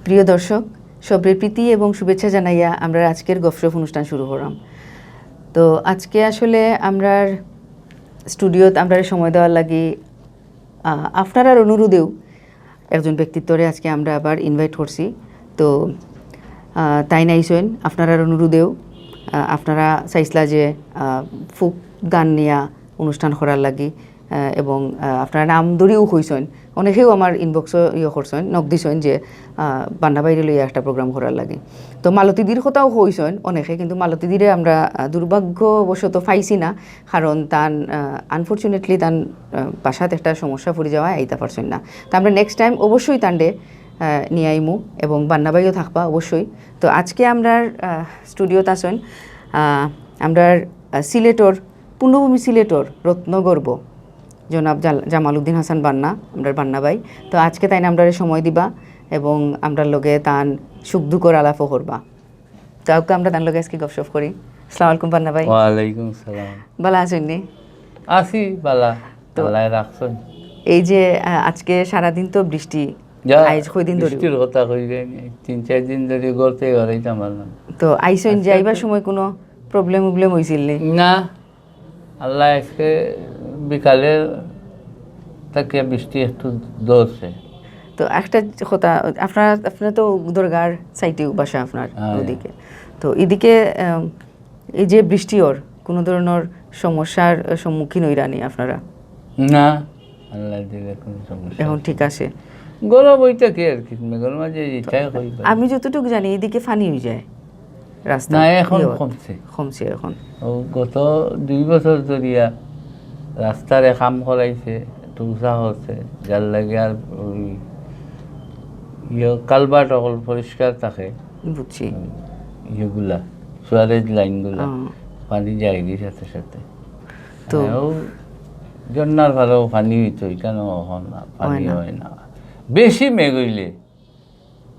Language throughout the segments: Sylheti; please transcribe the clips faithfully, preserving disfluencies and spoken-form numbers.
প্রিয় দর্শক, সবরে প্রীতি এবং শুভেচ্ছা জানাইয়া আমরা আজকের গফশপ অনুষ্ঠান শুরু করাম। তো আজকে আসলে আমরার স্টুডিওত আমরারে সময় দেওয়ার লাগি, আহ, আপনারার অনুরোধেও একজন ব্যক্তিত্বরে আজকে আমরা আবার ইনভাইট করছি। তো, আহ, তাইন আইছইন আপনারার অনুরোধেও। আহ, আপনারা চাইছলা যে, আহ, ফোক গান নিয়া অনুষ্ঠান করার লাগি, আহ, এবং, আহ, আপনারা নাম ধরিও কইছইন। অনেকেও আমার ইনবক্সও ইয়ে করছইন, নক দিছইন যে, আহ, বান্না ভাইরে লইয়া একটা প্রোগ্রাম করার লাগি। তো মালতীদির কথাও কইছইন অনেকে, কিন্তু মালতীদিরে আমরা, আহ, দুর্ভাগ্যবশত পাইছি না, কারণ তান, আহ, আনফরচুনেটলি তান, আহ, বাসাত একটা সমস্যা পড়ি যাওয়ায় আইতা পারছইন না। তো আমরা নেক্সট টাইম অবশ্যই তানরে, আহ, নিয়া আইমু এবং বান্না ভাইও থাকবা অবশ্যই। তো আজকে আমরার, আহ, স্টুডিওত আছইন, আহ, আমরার, আহ, সিলেটর, পুণ্যভূমি সিলেটর রত্নগর্ভ জনাব জাল-, জামালউদ্দিন হাসান বান্না, আমরার বান্না ভাই। তো আজকে তাইন আমরারে সময় দিবা এবং আমরার লগে তান সুখ দুঃখর আলাপও করবা। তো আউক্কা আমরা তান লগে আজকে গপশপ করি। আসসালামু আলাইকুম বান্না ভাই। ওয়ালাইকুম সালাম। ভালা আছইন নি? আছি ভালা। তো আল্লায় রাখছইন। এই যে, আহ, আজকে সারাদিন তো বৃষ্টি, যা, আইজ কয়দিন ধরি? বৃষ্টির কথা কইরায় নি, তিন চাইর দিন ধরি ঘর থাকি বারইতাম পারলাম না। তো আইছইন যে আইবার সময় কুনু প্রবলেম উবলেম অইছিল নি? না, আল্লায় আজকে বিকালে থাকিয়া বৃষ্টি একটু ধরছে। তো একটা কথা, আপনারা, আপনারা তো দরগার সাইডেউ বাসা আপনার, হ্যাঁ। ওদিকে। তো এদিকে, আম, এই যে বৃষ্টি অর, কুনু ধরনর সমস্যার সম্মুখীন অইরা নি আপনারা? না, আল্লায় দিলে কুনু সমস্যা এখন নাই। ঠিক আছে? গরম অইতা কি আর কি, মেঘর মাঝে ইটাই অইবো। আমি যতটুকু জানি, এদিকে পানি অইযায় রাস্তা। না, এখন ইয়ে অর। কমছে। কমছে এখন। ও গত দুই বছর ধরিয়া রাস্তারে কাম করাইছে, একটু উঁচা করছে, যার লাগি আর ওই ইয়ে কালভার্ট অকল পরিষ্কার থাকে। বুঝছি। ওই ইয়েগুলা, সুয়ারেজ লাইনগুলা, ও। পানি যায়গি সাথে সাথে। তো হ্যাঁ, ও ঝর্ণার ফালেও পানি অইতো, এখানে এখন না, পানি হয় না। হয় না। বেশি মেঘ অইলে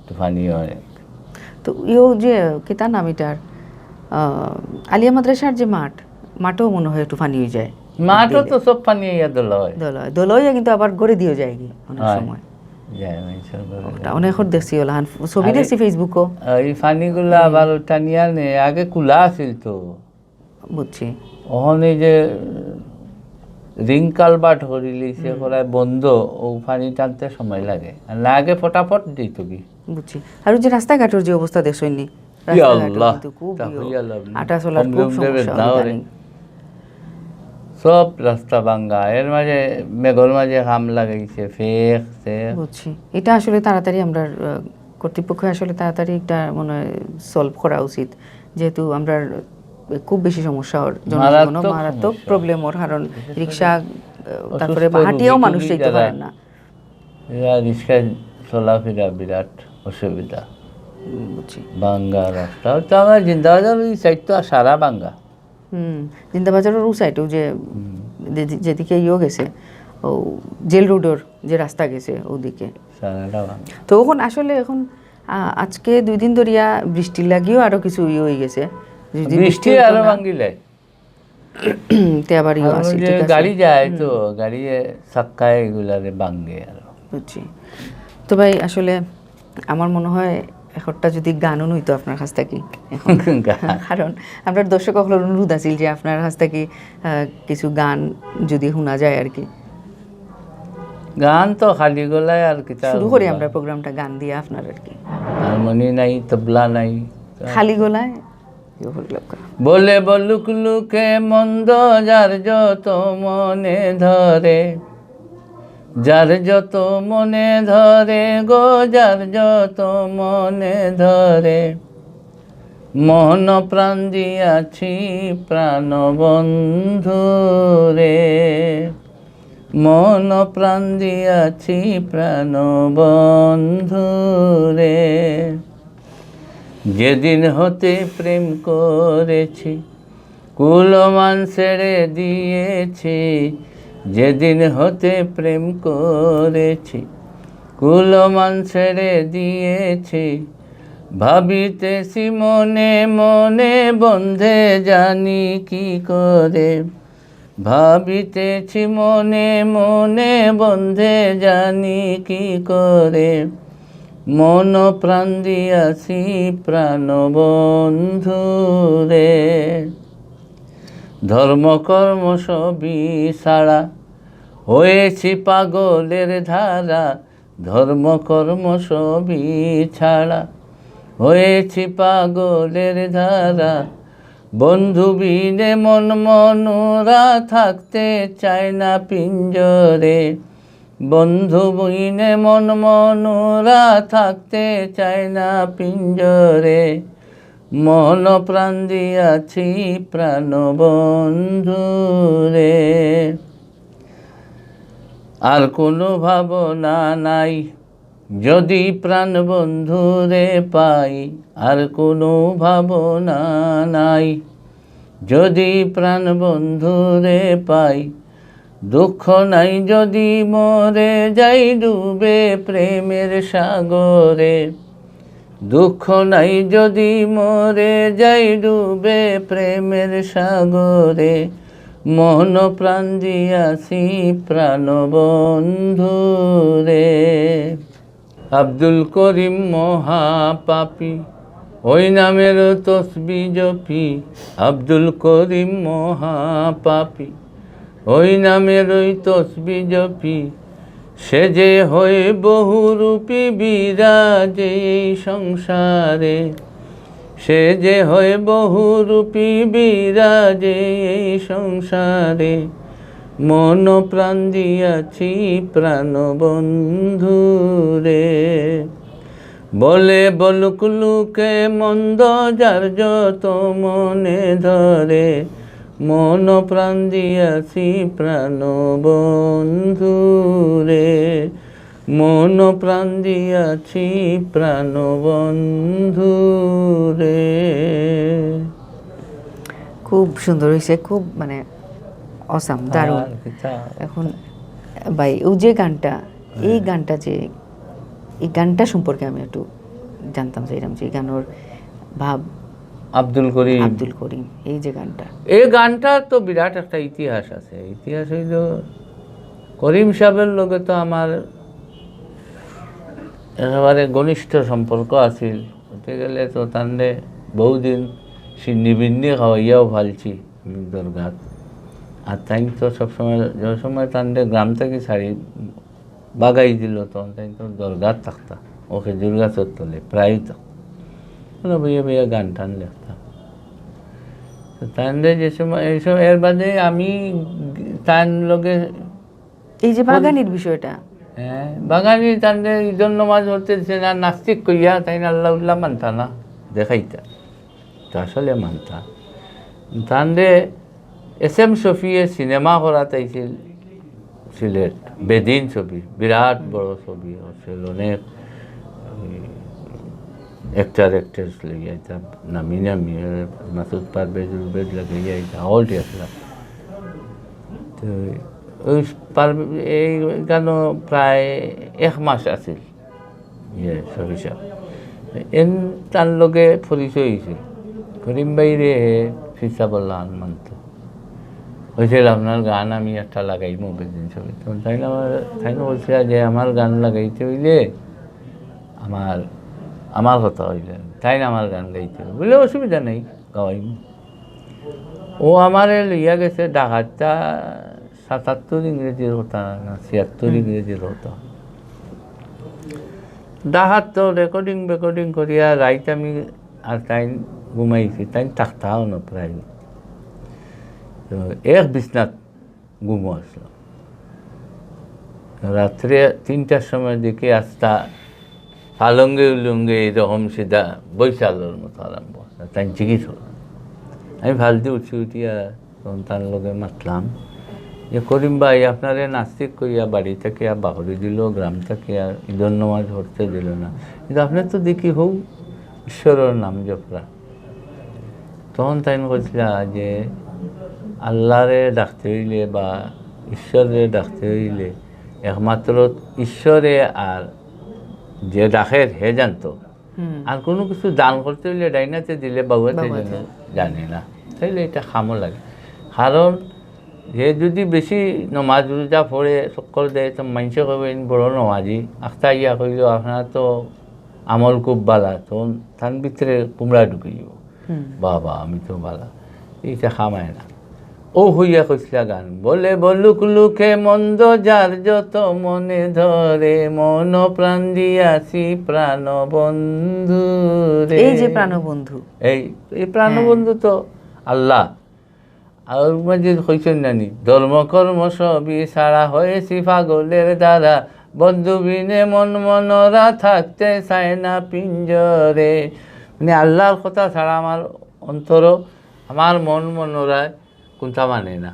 তো পানি হয়। তো ইয়ো যে, কিতা নাম ইটার, আহ, আলিয়া মাদ্রাসার যে মাঠ, মাঠও মনে হয় একটু পানি অইযায়। মাঠও তো সব পানি অইয়া দলা হয়। দলা হয়, দলা অইয়া কিন্তু আবার ঘরেদিও যায়গি অনেক হয়। সময়। যায়, মানুষের ঘরে ওটা যায়। অনেক দেখছি ওলাখান, ছবি আরে, দেখছি Facebook-ও। এই পানিগুলা হুম। আবার টানিয়া নে, আগে খোলা আছিল তো। বুঝছি। অখন এই যে রিং কালভার্ট করিলিছে, হুম। করায় বন্ধ, ও পানি টানতে সময় লাগে। আর না আগে ফটাফট দিত কি। বুঝছি। আর ওই যে রাস্তাঘাটর যে অবস্থা দেখছইন নি? ইয়া রাস্তাঘাটও আল্লাহ, কিন্তু খুব তা ইয়ে, হইয়া লাভ নাই। আটা চলার কম খুব জম দেবে সমস্যা না ওরে। ইদানিং। সব রাস্তা ভাঙ্গা, এর মাঝে মেঘর মাঝে কাম লাগাইছে, ফেক, ফেক। বুঝছি। এটা আসলে তাড়াতাড়ি আমরা, আহ, কর্তৃপক্ষ আসলে তাড়াতাড়ি একটা মনে হয় সলভ করা উচিত, যেহেতু আমরা খুব বেশি সমস্যা অর, জনজীবনও মারাত্মক মারাত্মক সমস্যা। প্রবলেম অর, কারণ বিশেষ করে রিক্সা, আহ, তারপরে অসুস্থ হাঁটিয়াও রোগী মানুষ টোগী যাইতে যারা, পারেন না। এরা রিক্সায় চলাফেরা বিরাট অসুবিধা। হুম, বুঝছি। ভাঙ্গা রাস্তা, তো আমার জিন্দাবাজার ওই সাইড তো সারা ভাঙ্গা। হুম, জিন্দাবাজারর ও সাইডেও যে, হুম। যে-, যেদিকে ইয়ে গেছে, ও জেল রোডর যে রাস্তা গেছে ওদিকে। সারাটা ভাঙ্গা। তো এখন আসলে এখন, আ, আজকে দুই দিন ধরিয়া বৃষ্টির লাগিও আরো কিছু ইয়ে হয়ে গেছে। যদি বৃষ্টি বৃষ্টি হইতো আরো না, ভাঙ্গিলে। তে আবার ইয়ে কারণ আছে, যে ঠিক আছে। গাড়ি যায় হুম। তো, গাড়িয়ে চাক্কায় এগুলারে ভাঙ্গে আরো। বুঝছি। তো ভাই, আসলে আমার মনে হয় একটা যদি গানও নইতো আপনার কাছ থাকি এখন। গান। কারণ আমরা দর্শক অকলর অনুরোধ আছিল যে আপনার কাছ থাকি, আহ, কিছু গান যদি শোনা যায় আর কি। গান তো খালি গলায় আর কিতা শুরু করি শুনবা? আমরা প্রোগ্রামটা গান দিয়া আপনার আর কি। হারমোনি নাই, তবলা নাই। খালি গলায় ইয়ে হলো। বলে বলুক লোকে মন্দ যার যত মনে ধরে, যার যত মনে ধরে গো, যার যত মনে ধরে। মন প্রাণ দিয়াছি প্রাণ বন্ধু রে, মন প্রাণ দিয়াছি প্রাণ বন্ধু রে। যেদিন হতে প্রেম করেছি, কুলমান ছেড়ে দিয়েছি। যেদিন হতে প্রেম করেছি, কুলমান ছেড়ে দিয়েছি। ভাবিতেছি মনে মনে বন্ধে জানি কি করে। ভাবিতেছি মনে মনে বন্ধে জানি কি করে। মন প্রাণ দিয়াছি প্রাণ বন্ধুরে। ধর্ম কর্ম সবই ছাড়া হয়েছি পাগলের ধারা, ধর্ম কর্ম সবই ছাড়া হয়েছি পাগলের ধারা। বন্ধু বিনে মন মনুরা থাকতে চায় না পিঞ্জরে, বন্ধু বিনে মন মনুরা থাকতে চায় না পিঞ্জরে। মন প্রাণ দিয়াছি প্রাণ বন্ধুরে। আর কোনো ভাবনা নাই, যদি প্রাণ বন্ধুরে পাই। আর কোনো ভাবনা নাই, যদি প্রাণ বন্ধুরে পাই। দুঃখ নাই যদি মরে যাই ডুবে প্রেমের সাগরে, দুঃখ নাই যদি মরে যাই ডুবে প্রেমের সাগরে। মন প্রাণ দিয়াছি প্রাণ বন্ধুরে। আব্দুল করিম মহাপাপী, ওই নামের তসবি জপি। আব্দুল করিম মহাপাপী, ওই নামের ওই তসবি জপি। সে যে হয় বহুরূপী বিরাজে এই সংসারে, সে যে হয় বহুরূপী বিরাজে এই সংসারে। মন প্রাণ দিয়াছি প্রাণ বন্ধুরে। বলে বলুক লোকে মন্দ যার যত মনে ধরে। মন প্রাণ দিয়াছি প্রাণ বন্ধুরে। মন প্রাণ দিয়াছি প্রাণ বন্ধুরে। খুব সুন্দর হয়েছে, খুব মানে অসাম, দারুণ। আর কিতা? এখন ভাই, ওই যে গানটা, এই গানটা যে, এই গানটা সম্পর্কে আমি একটু জানতাম চাইলাম যে এই গানর ভাব আব্দুল করিম। আব্দুল করিম, এই যে গানটা। এই গানটার তো বিরাট একটা ইতিহাস আছে। ইতিহাস হইল, করিম সাহেবের লগে তো আমার একেবারে ঘনিষ্ঠ সম্পর্ক আছিল। হতে গেলে তো তানরে বহুদিন সিন্নি বিন্নি খাওয়াইয়াও ফালছি আমি দরগাত। আর তাইন তো সবসময়, যে সময় তানরে গ্রাম থাকি ছাড়ি বাগাই দিল, তখন তাইন তো দরগাত থাকতা, ও খেজুর গাছর তলে প্রায়ই থাকতা। আমরা বইয়া বইয়া গান টান লেখতাম। তো তানরে যে সময়, এই সময়, এর বাদে আমি তান লগে এই যে বাগানির বিষয়টা, হ্যাঁ, বাগানি তানরে ঈদর নমাজ পড়তে দিছে না, নাস্তিক কইয়া তাইন আল্লাহ উল্লাহ মানতা না, দেখাইতা। তো আসলে মানতা। তানরে এস এম শফিয়ে সিনেমা করাত আইছিল সিলেট, বেদিন ছবি, বিরাট বড় ছবি আছিল, অনেক অ্যাক্টর অ্যাক্ট্রেস লইয়া আইতা, নামি নামি, মাসুদ পারভেজ উরভেজ লাগাইয়া আইতা, অল ঠিক আছিল। তো ওই পার-, এই গানও প্রায় এক মাস আছিল, ইয়ে, শফি সাহেব। এন তার লগে পরিচয় হয়েছিল। করিম ভাই রে, হে ফিরসা বললাম মানতো। হয়েছিল, "আপনার গান আমি একটা লাগাইমু বেদিন ছবি।" তখন তাই না আমার, তাই না বলছিল যে, "আমার গান লাগাইতে হইলে আমার, আমার কথা হইলে, তাই না আমার গান গাইতে হবে।" বলে, "অসুবিধা নেই, গাওয়াইমু।" ও আমারে লইয়া গেছে ঢাকাত, সাতাত্তর ইংরেজির কথা না, ছিয়াত্তর ইংরেজির কথা। ঢাকাত তো রেকর্ডিং বেকর্ডিং করিয়া রাইত আমি আর তাইন ঘুমাইছি, তাইন থাকতা অনো প্রায়। তো এক বিছনাত ঘুমো আসলাম। রাত্রে তিনটার সময় দেখি আস্তা পালঙ্গে উলঙ্গে এরকম সিধা বৈশালর মতো আরম্ভ। তাই জিজ্ঞেস হল, আমি ফালদি উঠি উঠিয়া তখন তার লগে মাতলাম যে, "করিম ভাই, আপনারে নাস্তিক কইয়া বাড়ি থাকিয়া বাহরি দিল, গ্রাম থাকিয়া ঈদর নমাজ পড়তে দিল না, কিন্তু আপনি তো দেখি হউ ঈশ্বরর নাম জপরা।" তখন তাইন কইছিলা যে আল্লাহরে ডাকতে হইলে বা ঈশ্বররে ডাকতে হইলে একমাত্র ঈশ্বরে আর যে ডাকের হে জানতো। আর কোনো কিছু দান করতে হইলে ডাইনাতে দিলে বাউয়াতে জানে না, তাইলে এটা খামো লাগে। কারণ হে যদি বেশি নমাজ রোজা পড়ে চক্কর দেয়, তো মাইনষে কইবো, "ইন বড় নমাজি।" আখতা ইয়া কইল, "আপনারা তো আমল খুব বালা, তখন তান ভিতরে কুমড়া ঢুকি যাইব। বাবা, আমি তো বালা, এইটা খামায় না। ও হইয়া কইছিলা গান, বলে বলুক লোকে মন্দ যার যত মনে ধরে, মন প্রাণ দিয়াছি প্রাণবন্ধু রে। এই যে প্রাণবন্ধু। এই, এই প্রাণবন্ধু তো আল্লাহ। আর মাঝে কইছেন নানি, ধর্ম কর্ম সবই ছাড়া হয়েছি পাগলের দ্বারা, বন্ধু বিনে মন মনরা থাকতে চায় না পিঞ্জরে। মানে আল্লাহর কথা ছাড়া আমার অন্তর, আমার মন মনরায় কোনটা মানে না।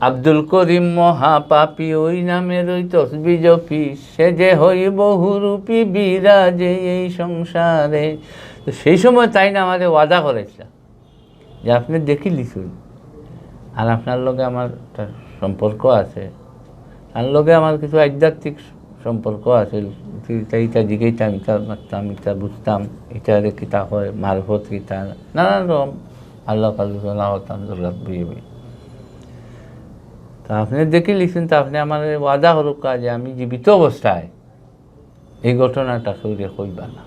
আব্দুল করিম মহাপাপী, ওই নামের ওই তসবি জপি, সে যে হই বহুরূপী বিরাজে এই সংসারে। তো সেই সময় তাইন আমারে ওয়াদা করাইছিল যে আপনি দেখিলিছুন, আর আপনার লগে আমার একটা সম্পর্ক আছে, তার লগে আমার কিছু আধ্যাত্মিক সম্পর্ক আছে, ইতা, ইতা জিগাইতাম, ইতা মাততাম, ইতা বুঝতাম, ইতারে কিতা কয়, মারফত কিতা, নানান রকম আলাপ আলোচনা করতাম দরগাত বইয়া বইয়া। তা আপনি দেখিলিছুন, তা আপনি আমারে ওয়াদা করউক্কা যে আমি জীবিত অবস্থায় এই ঘটনাটা কেউরে কইবা না।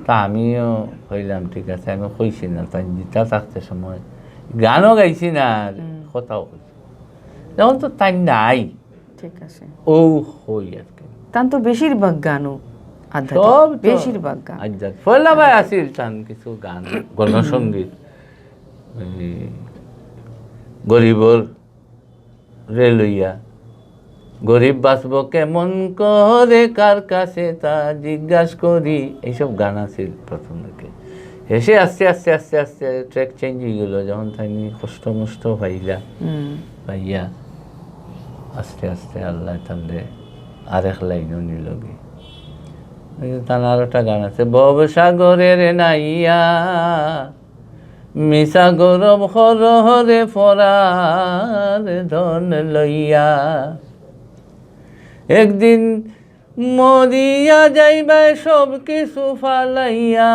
তা আমিও কইলাম, ঠিক আছে, আমি কইছি না। তাইন জিতা থাকতে সময় গানও গাইছি না, আর কথাও কইছি না। এখন তো তাইন নাই। ঠিক আছে। ও কই আর কি। তান তো বেশিরভাগ গানও আধ্যাত্মিক, সব তো বেশিরভাগ গান। আধ্যাত্মিক। পয়লা ভাই আছিল তান কিছু গান, গণসঙ্গীত, ওই গরিবর রে লইয়া, গরিব বাঁচব কেমন করে, কার কাছে তা জিজ্ঞাস করি, এইসব গান আছিল প্রথম দিকে। শেষে আস্তে আস্তে আস্তে আস্তে ট্র্যাক চেঞ্জ হয়ে গেল, যখন তাইন কষ্ট মষ্ট পাইলা, পাইয়া আস্তে আস্তে আল্লাহ তানরে আরেক লাইনও নিলগি। ওই যে তান আরো একটা গান আছে, ভব সাগরের নাইয়া, মিছা গৌরব খরহরে ফরার ধন লইয়া। একদিন মরিয়া যাইবায় সব কিছু ফালাইয়া,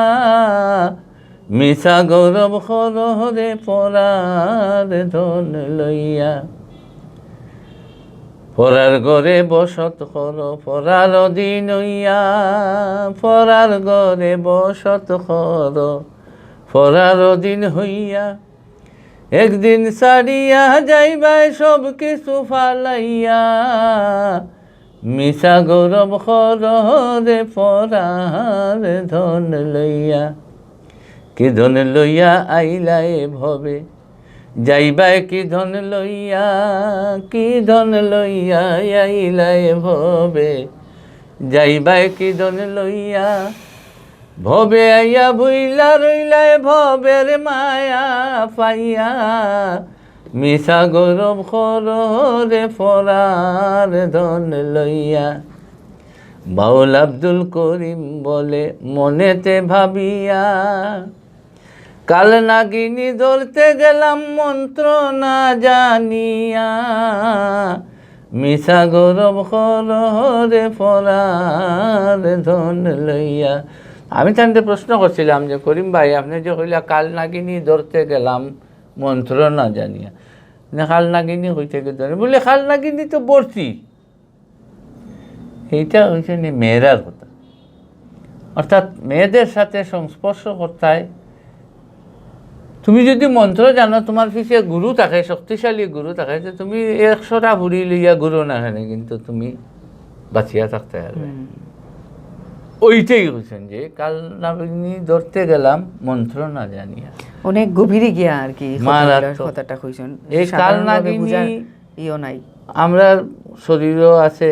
মিছা গৌরব খরহরে ফরার ধন লইয়া। ফরার ঘরে বসত খর, ফরার অধীন হইয়া, ফরার ঘরে বসত খর, ফরার অধীন হইয়া। একদিন ছাড়িয়া যাইবায় সব কিছু ফালাইয়া, মিছা গৌরব খরহরে ফরার ধন লইয়া। কি ধন লইয়া আইলায় ভবে, যাইবায় কি ধন লইয়া, কি ধন লইয়া আইলায় ভবে, যাইবায় কি ধন লইয়া। ভবে আইয়া ভুইলা রইলায় ভবের মায়া পাইয়া, মিছা গৌরব খরহরে ফরার ধন লইয়া। বাউল আব্দুল করিম বলে মনেতে ভাবিয়া, কাল নাগিনী ধরতে গেলাম মন্ত্র না জানিয়া, মিছা গৌরব খরহরে ফরার ধন লইয়া। আমি তানরে প্রশ্ন করছিলাম যে, করিম ভাই, আপনে যে কইলা কাল নাগিনী ধরতে গেলাম মন্ত্র না জানিয়া, না কাল নাগিনী কই থাকি ধরে? বলে, কাল নাগিনী তো বর্তি। এইটা হইছে নি মেয়েরার কথা, অর্থাৎ মেয়েদের সাথে সংস্পর্শ করতায়। তুমি যদি মন্ত্র জানো, তোমার পিছে গুরু থাকে, শক্তিশালী গুরু থাকে, তো তুমি একশোটা ফুড়ি লইয়া ঘুরো না কেনে, কিন্তু তুমি বাঁচিয়া থাকতায় পারবায়। ওইটাই কইছেন যে কাল নাগিনী ধরতে গেলাম মন্ত্র না জানিয়া। অনেক গভীরে গিয়া আর কি মারাত্মক। কথাটা কইছেন। এই কাল সাধারণভাবে নাগিনী বুঝার ইয়ো নাই। আমরার শরীরও আছে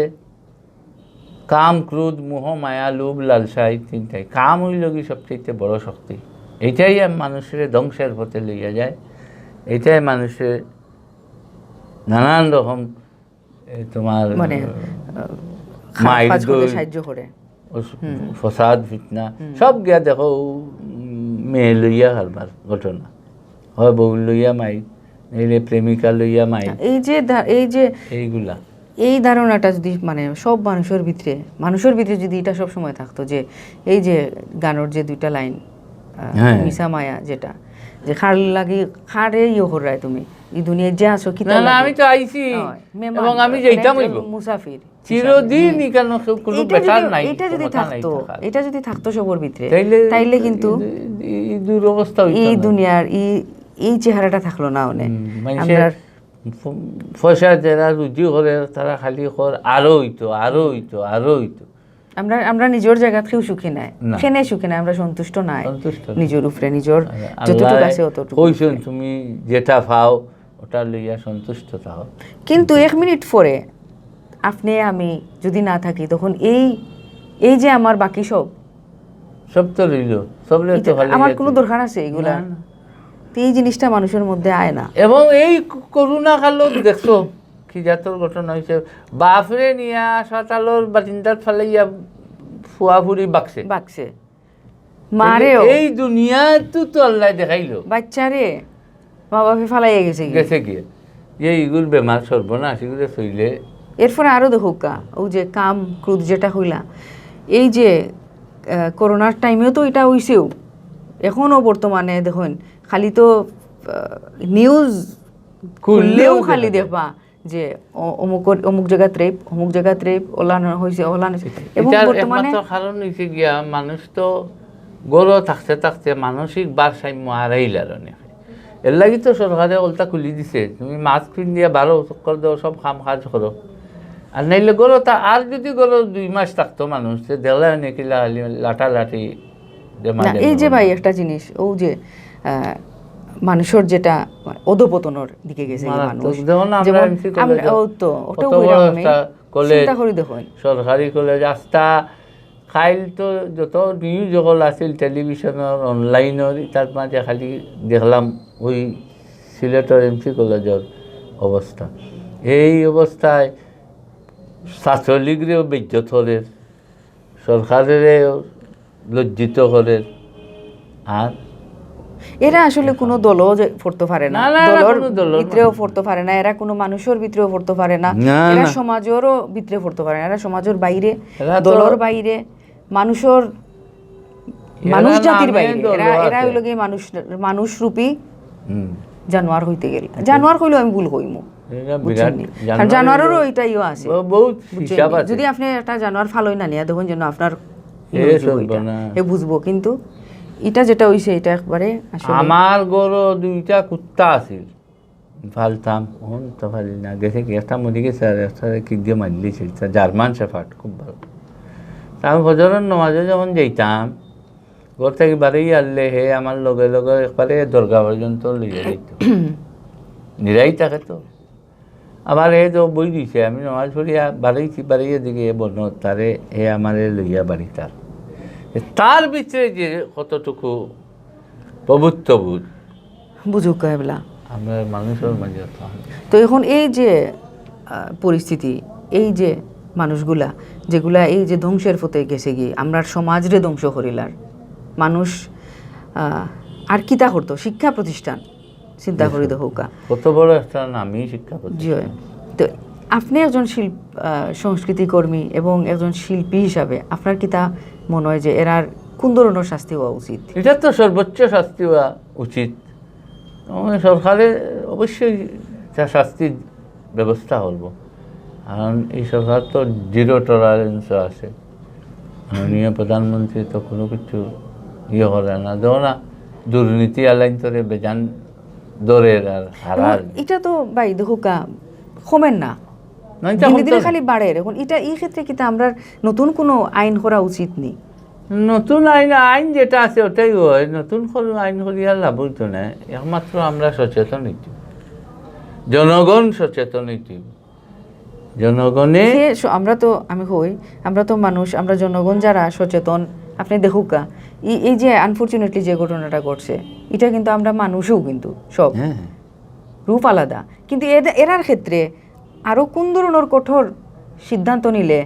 কাম, ক্রোধ, মোহ, মায়া, লোভ, লালসা, এই তিনটাই। কাম অইলগি সবচাইতে বড় শক্তি। এইটাই আম-, মানুষরে ধ্বংসের পথে লইয়া যায়। এইটাই মানুষরে নানান রকম, এ, তোমার, মানে, আহ, আহ, খারাপ মাইর কাজ করতে দই, সাহায্য করে। ও স-, হুম। ফসাদ, ফিতনা, হুম। সব গিয়া দেখো, উম, মেয়ে লইয়া কারবার ঘটনা। হয় বউ লইয়া মাইর, নাইলে প্রেমিকা লইয়া মাইর। এই যে ধা-, এই যে এইগুলা। এই ধারণাটা যদি, মানে, সব মানুষের ভিতরে, মানুষের ভিতরে যদি এটা সব সময় থাকতো যে এই যে গানর যে দুইটা লাইন, আহ, হ্যাঁ। মিছা মায়া যেটা, যে কার লাগি, কারে ইয়ে কররায় তুমি, ই দুনিয়াত যে আছো, কিতা না না, লাগি? আমি তো আইছি হয়, মেহমান, এবং আমি মানে যাইতাম একজন অইব। মুসাফির। চিরদিন ইখানো কেউ কোনো এটা বেকার যদি, নাই, এটা যদি ক্ষমতা নাই থাকতো, থাকার। এটা যদি থাকতো সবর ভিতরে, তাইলে তাইলে কিন্তু এই, এই দুরবস্থা হইতো এই না। দুনিয়ার এই, এই চেহারাটা থাকলো না অনে। হুম, মানুষের আমরা প-, পয়সা যারা রুজি করে, তারা খালি কর, "আরো হইতো, আরো হইতো, আরো হইতো।" আমরা, আমরা নিজর জাগাত কেউ সুখী নাই, না। কেনে সুখী নাই, আমরা সন্তুষ্ট নাই সন্তুষ্ট নাই। নিজর উপরে, নিজর আর যতটুকু আল্লাহ আছে অতটুকু। কইছেন, "তুমি যেটা পাও, ওটা লইয়া সন্তুষ্ট থাকো।" কিন্তু এক মিনিট পরে আপনি আমি যদি না থাকি, তখন এই, এই যে আমার বাকি সব, সব তো রইল, সবরে তো এটা খালি আমার ইয়ে কোনো তো- দরকার আছে এগুলা? না, না। তো এই জিনিসটা মানুষের মধ্যে আয় না। এবং এই করোনা কালত দেখছো কি জাতর ঘটনা হইছে, বাপরে নিয়া হাসপাতালর বারিন্দাত ফালাইয়া ফুয়াফুরি বাকছে। বাকছে। মারেও। এই দুনিয়াত তো আল্লাহ দেখাইলো। বাচ্চারে মা বাপে ফালাইয়া গেছে গি। গেছে গিয়ে। যে ইগুর বেমার সর্বনাশ, ইগুরে সইলে। এরপরে আরো দেখুক্কা, ও যে কাম ক্রোধ যেটা হইলা, এই যে, আহ, করোনার টাইমেও তো এটা হইছেও, এখনো বর্তমানে দেখুন, খালি তো, আহ, নিউজ খুললেও খুললেও খালি দেখা যায়। দেখবা যে অ-, অমুকর, অমুক জায়গাত রেপ, অমুক জায়গাত রেপ, ওলানো হইছে, ওলানো হইছে। এবং এটার বর্তমানে একমাত্র কারণ হইছে গিয়া মানুষ তো ঘরো থাকতে থাকতে মানসিক ভারসাম্য হারাইলার অনেকে। এর লাগি তো সরকারে অকলতা খুলি দিছে, তুমি মাস্ক পিন্দিয়া বারো, চক্কর দেও, সব কাম কাজ করো। আর নাইলে ঘরো তা, আর যদি ঘরো দুই মাস থাকতো মানুষ, তে দেখলে অনেকে লাঠালাঠি, যে না, মাঝে এই যে মধ্যে ভাই একটা জিনিস, ও যে, আহ, মানুষের যেটা অধপতনের দিকে গেছে এই মারাত্মক। মানুষ। যেমন আমরা যেমন এমসি কলেজে আমরা, ও তো, ওটাও কত বড় কইলাম আমি। একটা কলেজ, চিন্তা করি দেখুন। সরকারি কলেজ, আস্তা খাইল তো যত নিউজ যখন আছিল টেলিভিশনের, অনলাইনের, তার মাঝে খালি দেখলাম ওই সিলেটের এমসি কলেজের অবস্থা। এই অবস্থায় ছাত্রলীগরেও বেইজ্জত করের, সরকারেরেও লজ্জিত করের। আর এরা আসলে কোনো দলও যে পড়তে পারে না, না, না, না, দলর কোনো দলর ভিতরেও না। পড়তে পারে না, এরা কোনো মানুষের ভিতরেও পড়তে পারে না, না, এরা না। সমাজেরও ভিতরে পড়তে পারে না, এরা সমাজের বাইরে, এরা তো দলর বাইরে, মানুষের, এরা মানুষ জাতির নামে বাইরে, দল এরা, এরা আছে। হইল গিয়ে মানুষ, মানুষ রূপী হুম। জানোয়ার হইতে গেলে, জানোয়ার কইলেও আমি ভুল কইমু, এরা বুঝছেন বিরাট নি? জানোয়ার কারণ জানোয়াররও হইল- এটাইও আছে, ব-, বহুত বুঝছেন হিসাব নি? আছে। যদি আপনি একটা জানোয়ার ফালই না নিয়া দেখুন যেন আপনার ই এ হয়ে যাবো চলবো এটা। না। এ বুঝবো, কিন্তু এটা যেটা হইছে এটা একবারে আসলে আমার ঘরো দুইটা কুত্তা আছিল, ফালতাম, অখন তো ফালি না, গেছে কি, একটা মরি গেছে আর একটা কিক দিয়ে মারিলিছে, একটা জার্মান শেফার্ড, খুব ভালো। তা আমি ফজরের নামাজে যখন যাইতাম, ঘর থাকি বাড়ি আনলে হে আমার লগে লগে একবারে দরগা পর্যন্ত লইয়া যাইত। নিরাই থাকে তো। আবার হে তো বই দিছে, আমি নামাজ পড়িয়া বাড়াইছি, বাড়াইয়া দিকে বন্ধ, তারে হে আমারে লইয়া বাড়ি তার। তার ভিতরে যে কতটুকু প্রভুত্ববোধ, বুঝুক এবলা। আমরা মানুষের মাঝে তো হয়। তো এখন এই যে, আহ, পরিস্থিতি, এই যে মানুষগুলা, যেগুলা এই যে ধ্বংসের পথে গেছে গিয়ে, আমরার সমাজরে ধ্বংস করিলার, মানুষ, আহ, আর কিতা করতো? শিক্ষা প্রতিষ্ঠান চিন্তা করি দেখুকা। কত বড় একটা নামী শিক্ষা প্রতিষ্ঠান। জি হয়। তো আপনি একজন শিল্প, আহ, সংস্কৃতি কর্মী এবং একজন শিল্পী হিসাবে আপনার কিতা মনে হয় যে এরার কোন ধরনের শাস্তি হওয়া উচিত? এটা তো সর্বোচ্চ শাস্তি হওয়া উচিত। এবং সরকারে অবশ্যই তা শাস্তির ব্যবস্থা করব, কারণ এই সরকার তো জিরো টলারেন্সও আছে। মাননীয় প্রধানমন্ত্রী তো কোনো কিছু ইয়ে করে না, দেখো না, দুর্নীতি আলাইন তোরে বেজান ধরের আর হারার। এটা তো ভাই দেখুকা, কমের না, না, এটা দিনে কমতো দিনে না। খালি বাড়ের। এখন এটা এই ক্ষেত্রে কিতা আমরার নতুন কোনো আইন করা উচিত নি? নতুন আইন, আইন যেটা আছে ওটাই হয়, নতুন কোনো আইন করিয়া লাভ হইতো না। একমাত্র আমরা সচেতন হইতে, জনগণ সচেতন হইতে, জনগণে সে স-, আমরা তো, আমি কই, আমরা তো মানুষ, আমরা জনগণ যারা সচেতন, আপনি দেখুকা, এই, এই যে আনফরচুনেটলি যে ঘটনাটা ঘটছে, এটা কিন্তু আমরা মানুষও কিন্তু সব হ্যাঁ, রূপ আলাদা, কিন্তু এদে-, এরার ক্ষেত্রে আরো কোন ধরনের কঠোর সিদ্ধান্ত নিলে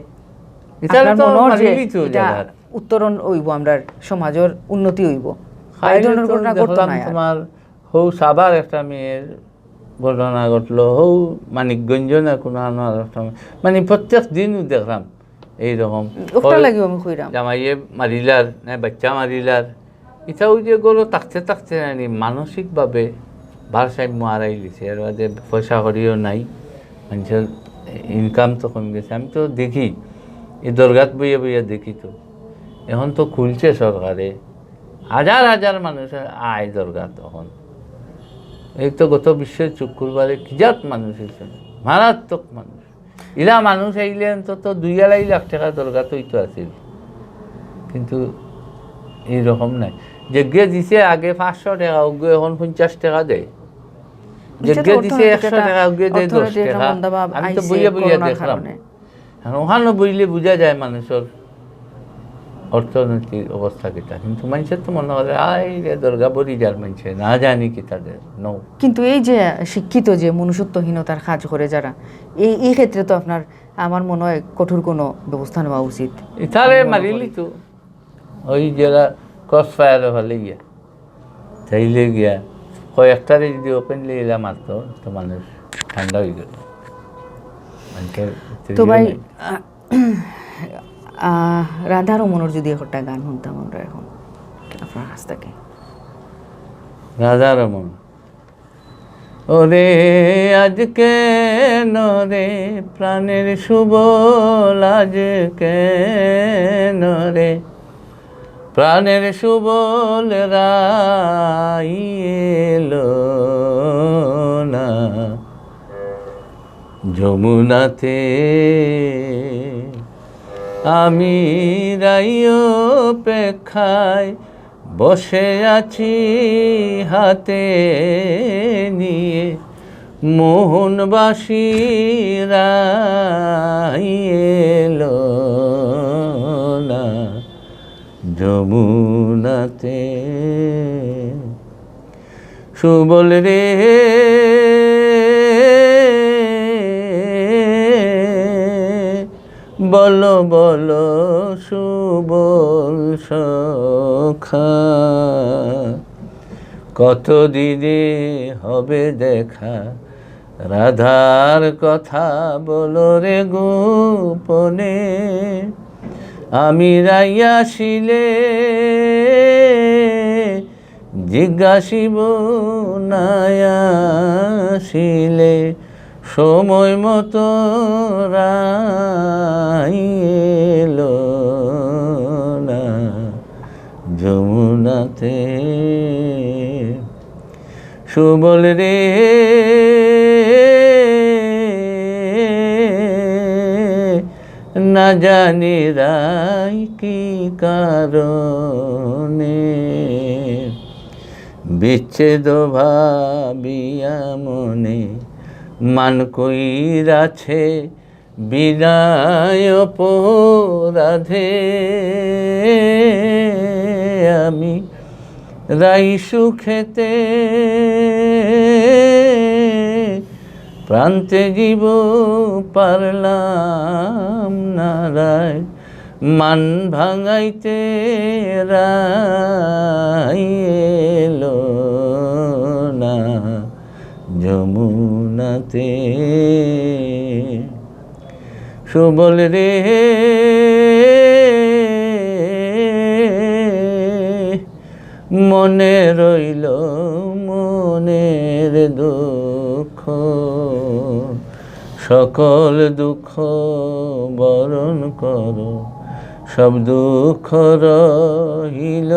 এটার আপনার তো মনে হয় যে মানিলেই তো এটা জায়গা। উত্তরণ হইব, আমরার সমাজের উন্নতি হইব, বা এই খাইলে ধরনের তো ঘটনা ঘটতো দেখলাম না আর। তোমার হৌ সাবার একটা মেয়ের ঘটনা ঘটলো, হৌ মানিকগঞ্জ না কোনো আনো আর একটা মেয়ে। মানে প্রত্যেক দিনও দেখলাম এইরকম। ওটা লাগিও আমি কইরাম। জামাইয়ে মারিলার, না বাচ্চা মারিলার, ইটা ওই যে গরু থাকতে থাকতে জানি মানসিকভাবে ভারসাম্য হারাই গেছে, এর বাদে পয়সা কড়িও নাই, মানষর income তো কমি গেছে। আমি তো দেখি, এই দরগাত বইয়া বইয়া দেখি তো, এখন তো খুলছে সরকারে, হাজার হাজার মানুষ আয় দরগাত এখন। এই তো গত বিশ্বের শুক্রবারে কি জাত মানুষ হয়েছে, মারাত্মক মানুষ। ইলা মানুষ আইলে অন্তত দুই আড়াই লাখ টাকা দরগাত হইতো আছিল, কিন্তু এই রকম নাই। যেগিয়ে দিছে আগে পাঁচশো টাকা, ওগিয়ে এখন পঞ্চাশ টাকা দেয়। যেগিয়ে দিছে একশো টাকা, ওগিয়ে দেয় দশ টাকা। আমি তো বইয়া বইয়া দেখলাম। আর ওখানে বইলে বুঝা যায় মানুষের অর্থনৈতিক অবস্থা কিতা, কিন্তু মানুষের তো মনে করে, "আয় রে, দরগা ভরি যার মানুষে, না জানি কিতা দের, no।" কিন্তু এই যে শিক্ষিত, যে মনুষ্যত্বহীনতার কাজ করে যারা, এই, এই ক্ষেত্রে তো আপনার, আমার মনে হয়, কঠোর কোনো ব্যবস্থা নেওয়া উচিত। ইতারে আমি মনে করি। মারিলি তো, ওই যারা ক্রস ফায়ারে ফেলে গিয়া, তাইলে গিয়া কয়েকটারে যদি openly এলা মারতো, তো মানুষ ঠান্ডা হয়ে গেল। মানুষের তো ভাই, নাই। আহ, রাধা রমণর যদি একটা গান শুনতাম আমরা এখন আপনার কাছ থেকে। রাধা রমণ। ওরে আজ কেন রে প্রাণের সুবল, আজ কেন রে প্রাণের সুবল রাই এলো না যমুনাতে। আমি রাই অপেক্ষায় বসে আছি হাতে নিয়ে মোহন বাঁশি, রাই এলো না যমুনাতে। সুবল রে, বলো বলো সুবল সখা, কত দিনে হবে দেখা? রাধার কথা বলো রে গোপনে, আমি রাই আসিলে জিজ্ঞাসিব, না আসিলে সময় মতো রাই এলো না যমুনাতে। সুবল রে, না জানি রাই কি কারণে বিচ্ছেদ ভাবিয়া মনে মান কইরাছে বিদায় অপরাধে। আমি রাই সুখেতে প্রান্তে জীব পারলাম না রাই, মান ভাঙাইতে রাই এলো না যমুনাতে। সুবল রে, মনে রইল মনের দুঃখ, সকল দুঃখ বরণ করো, সব দুঃখ রহিল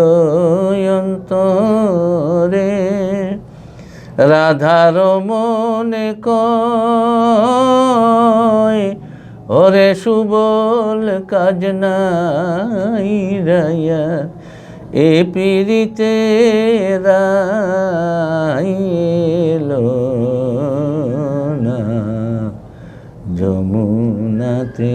অন্তরে। রাধারমণে কয়, ওরে সুবল, কাজ নাই রাইয়া, এ পিরিতে রাই এলো না যমুনাতে।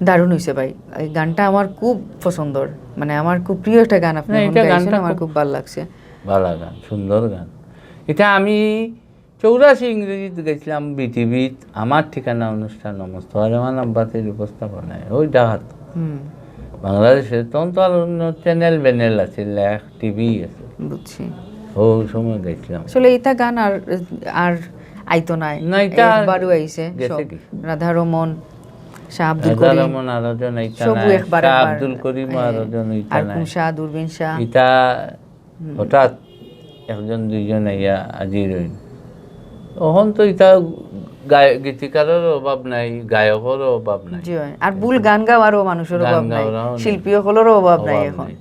দারুণ হইছে ভাই, এই গানটা আমার খুব পছন্দর, মানে আমার খুব প্রিয় একটা গান আপনি না, এখন এটা গাইছেন, গানটা আমার খুব খুব ভালো লাগছে। ভালা গান, সুন্দর গান। এটা আমি চৌরাশি ইংরেজিত গাইছিলাম বিটিভিত, আমার ঠিকানা অনুষ্ঠান, মোস্তফা জামান আব্বাসের উপস্থাপনায়, ওই ঢাকাত। হুম। বাংলাদেশে তখন তো আর অন্য চ্যানেল ব্যানেল আছিল না, এক টিভি আছে। বুঝছি। ওই সময় গাইছিলাম। আসলে এটা গান আর, আর আইতো নাই। না, এটা একবারও আইছে গেছে সব। কি? রাধারমণ, শাহ আব্দুল রাজা করিম। রহমান আরো জন ইতা সবু নাই, একবার শাহ একবার। আব্দুল করিম হ্যাঁ। আরো জন ইতা আর নাই। কোন শাহ, দূরবীন শাহ। ইতা হুম। হঠাৎ একজন দুইজন আইয়া হাজির হইল। অখন তো ইতা গায়-, গীতিকারর অভাব নাই, গায়কর অভাব নাই। জি অয়। আর ভুল গান গাওয়ারও মানুষর গান অভাব নাই, গাওয়ারও নাই। শিল্পী অকলরও অভাব নাই অভাব এখন। নাই।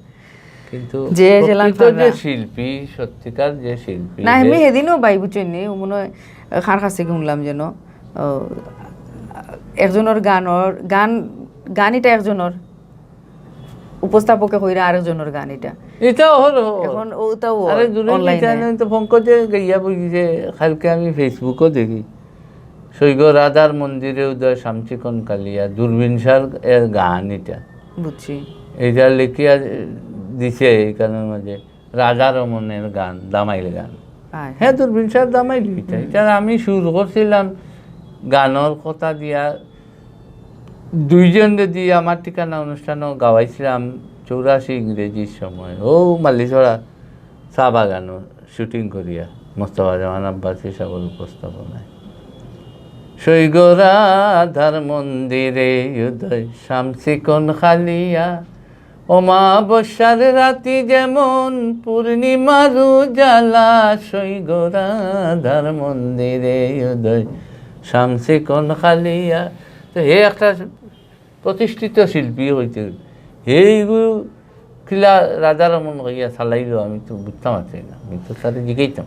কিন্তু যে যেলান প্রকৃত যে পাররা। শিল্পী, সত্যিকার যে শিল্পী, না, যে আমি সেদিনও ভাই বুঝছইন নি, ও মনে হয় কার কাছে শুনলাম যেন, ও, একজনর গানর, গান, গান ইটা একজনর, উপস্থাপকে কইরা আরেকজনর গান ইটা। ইটা অহরহ। এখন ওটাও আরে দুরু online-এ। ইটা নাই তো পঙ্কজে গাইয়া বইছে, কালকে আমি Facebook-ও দেখি। সৈগ রাধার মন্দিরে উদয় শামসিকন কালিয়া, দূরবীন শাহর এর গান ইটা। বুঝছি। ইটা লিখিয়া দিছে এইখানর মাঝে, রাধা রমনের গান, দামাইল গান। আয়। হ্যাঁ, দূরবীন শাহর দামাইল ইটা। হুম। ইটা আমি সুর করছিলাম গানর কথা দিয়া, দুইজনরে দিয়া আমার ঠিকানা অনুষ্ঠানও গাওয়াইছিলাম চৌরাশি ইংরেজির সময়। ও মালিছড়া চা বাগানো shooting করিয়া মোস্তফা জামান আব্বাসী সাহেবের উপস্থাপনায়। সৈগ রাধার মন্দিরে উদয় শামসিকন কালিয়া, অমাবস্যার রাতি যেমন পূর্ণিমার উজালা, সৈগ রাধার মন্দিরে উদয় শামসিকন কালিয়া। তো হে একটা প্রতিষ্ঠিত শিল্পী হইতে হইলে। হেইগু কিলা রাধারমন কইয়া চালাইলো, আমি তো বুঝতাম পারছি না, আমি তো তারে জিগাইতাম।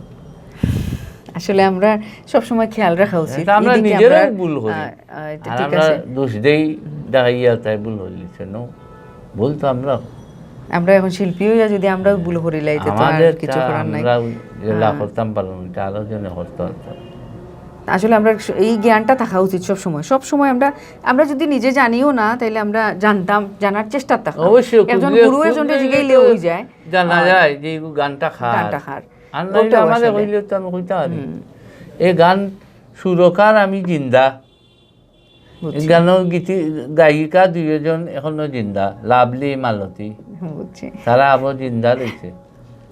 আসলে আমরা সবসময় খেয়াল রাখা উচিত। এটা আমরা এদিকে নিজেরাও আমরা, ভুল করি। আহ, আহ, এটা আর ঠিক আমরা আছে। দোষ দেই, দেখাইয়া তাই ভুল হইলিছে, no? ভুল তো আমরা। আমরা এখন শিল্পী হইয়া যদি আমরাও ভুল করি লাই, তো আর আমাদের কিছু তা করার নাই। আমরা যেলা আহ। করতাম পারলাম, এটা আরো জনে করতে পারতো। আসলে আমরা এই জ্ঞানটা থাকা উচিত সব সময়। সব সময় আমরা, আমরা যদি নিজে জানিও না, তাইলে আমরা জানতাম, জানার চেষ্টা থাকতাম। অবশ্যই, একজন খুঁজলে, গুরু একজনরে খুঁজলে জিগাইলে তো হই যায়। জানা আর যায় যে এই গানটা কার। গানটা কার। আর নাইলে ওটাও আমারে আসলে। কইলে তো আমি কইতাম পারি। হুম। এই গান সুরকার আমি জিন্দা। বুঝছি। এই গানর গীতি-, গায়িকা দুইজন এখনো জিন্দা, লাভলি, মালতী। বুঝছি। তারা আবার জিন্দা রইছে।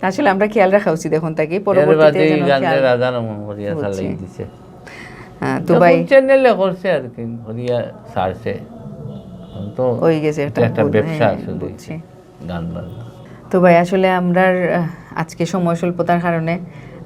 আসলে আমরা খেয়াল রাখা উচিত এখন থাকি, এর পরবর্তীতে বাদে এই যেন গানরে খেয়াল রাধা রমন করিয়া বুঝছি। চালাই দিছে। হ্যাঁ, তো এখন ভাই channel-এ করছে আর কি, করিয়া ছাড়ছে। এখন তো হয়ে গেছে একটা একটা বুঝ-, ব্যবসা হ্যাঁ, আসলে। বুঝছি। গান বাজনা। তো ভাই, আসলে আমরার, আহ, আজকে সময় স্বল্পতার কারণে,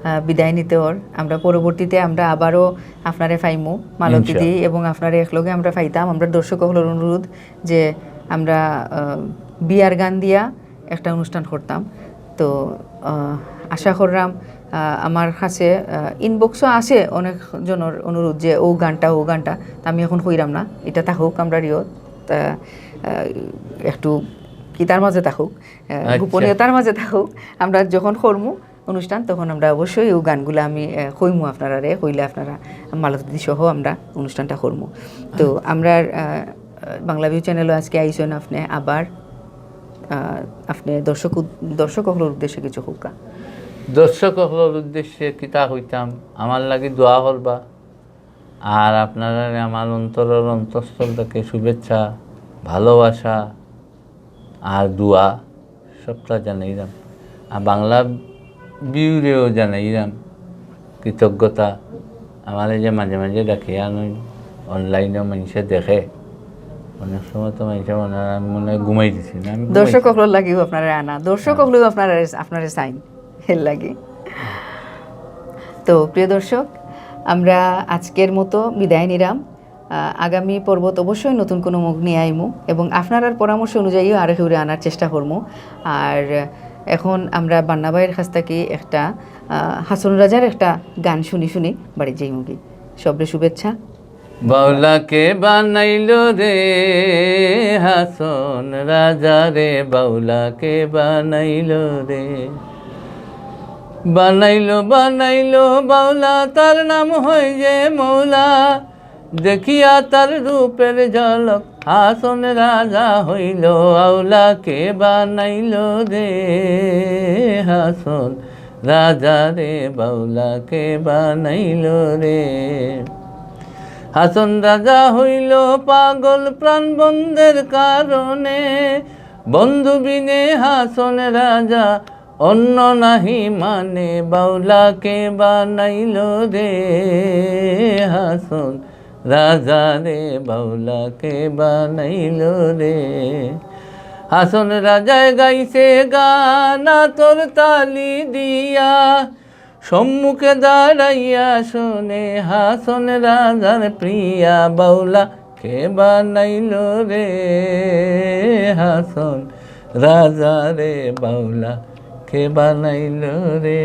আহ, বিদায় নিতে অর। আমরা পরবর্তীতে আমরা আবারও আপনারে পাইমু, মালতী দি, ইনশাআল্লাহ। এবং আপনারে একলগে আমরা পাইতাম। আমরা দর্শক অকলর অনুরোধ যে আমরা, আহ, বিয়ার গান দিয়া একটা অনুষ্ঠান করতাম। তো, আহ, আশা করলাম, আহ, আমার কাছে, আহ, inbox-ও আছে অনেক জনর অনুরোধ যে ও গানটা, ও গানটা। তা আমি এখন কইরাম না, এটা থাকুক, আমরা রিও, তা, আহ, একটু কিতার মাঝে থাকুক, আহ, আচ্ছা। গোপনীয়তার মাঝে থাকুক। আমরা যখন করমু অনুষ্ঠান, তখন আমরা অবশ্যই ও গানগুলা আমি, আহ, কইমু আপনারারে, কইলে আপনারা মালতী সহ আমরা অনুষ্ঠানটা করমু। তো আমরা, আহ, বাংলা ভিউ channel-ও আজকে আইছইন আপনে আবার, আহ, আপনে দর্শক উদ-, দর্শক অকলর উদ্দেশ্যে কিছু কউক্কা। দর্শক অকলর উদ্দেশ্যে কিতা কইতাম, আমার লাগি দোয়া করবা। আর আপনারারে আমার অন্তরর অন্তঃস্থল থাকি শুভেচ্ছা, ভালোবাসা আর দোয়া সবটা জানাইলাম। আর বাংলা ভিউরেও জানাইলাম কৃতজ্ঞতা। আমারে যে মাঝে মাঝে ডাকিয়া আনইন, online-ও মানষে দেখে, অনেক সময় তো মানষে মনে হয় আমি মনে হয় ঘুমাই দিছি না, আমি ঘুমাইছি। দর্শক অকলর লাগিও আপনারে আনা, দর্শক হ্যাঁ। অকলেও আপনারে, আপনারে চাইন। এর লাগি। তো প্রিয় দর্শক, আমরা আজকের মতো বিদায় নিলাম। আহ, আগামী পর্বত অবশ্যই নতুন কোনো মুখ নিয়া আইমু এবং আপনারার পরামর্শ অনুযায়ীও আরো কেউরে আনার চেষ্টা করমু। আর এখন আমরা বান্না ভাইর কাছ থাকি একটা, আহ, হাছন রাজার একটা গান শুনি শুনি বাড়ি যাইমুগি। সবরে শুভেচ্ছা। বাউলা কে বানাইলো রে হাছন রাজা রে, বাউলা কে বানাইলো রে। বানাইলো, বানাইলো বাউলা, তার নাম হয় যে মৌলা। দেখিয়া তার রূপের ঝলক, হাছন রাজা হইল আউলা। কে বানাইলো রে হাছন রাজা রে, বাউলা কে বানাইলো রে। হাছন রাজা হইল পাগল প্রাণ বন্ধের কারণে, বন্ধু বিনে হাছন রাজা অন্য নাহি মানে। বাউলা কে বানাইলো রে হাছন রাজারে বাউলা কে বানাইল রে। হাসন রাজায় গাইছে গান আতর তালি দিয়া, সম্মুখে দাঁড়াইয়া শুনে হাসন রাজার প্রিয়া। বাউলা কে বানাইল রে, হাসন রাজারে বাউলা কে বানাইল রে।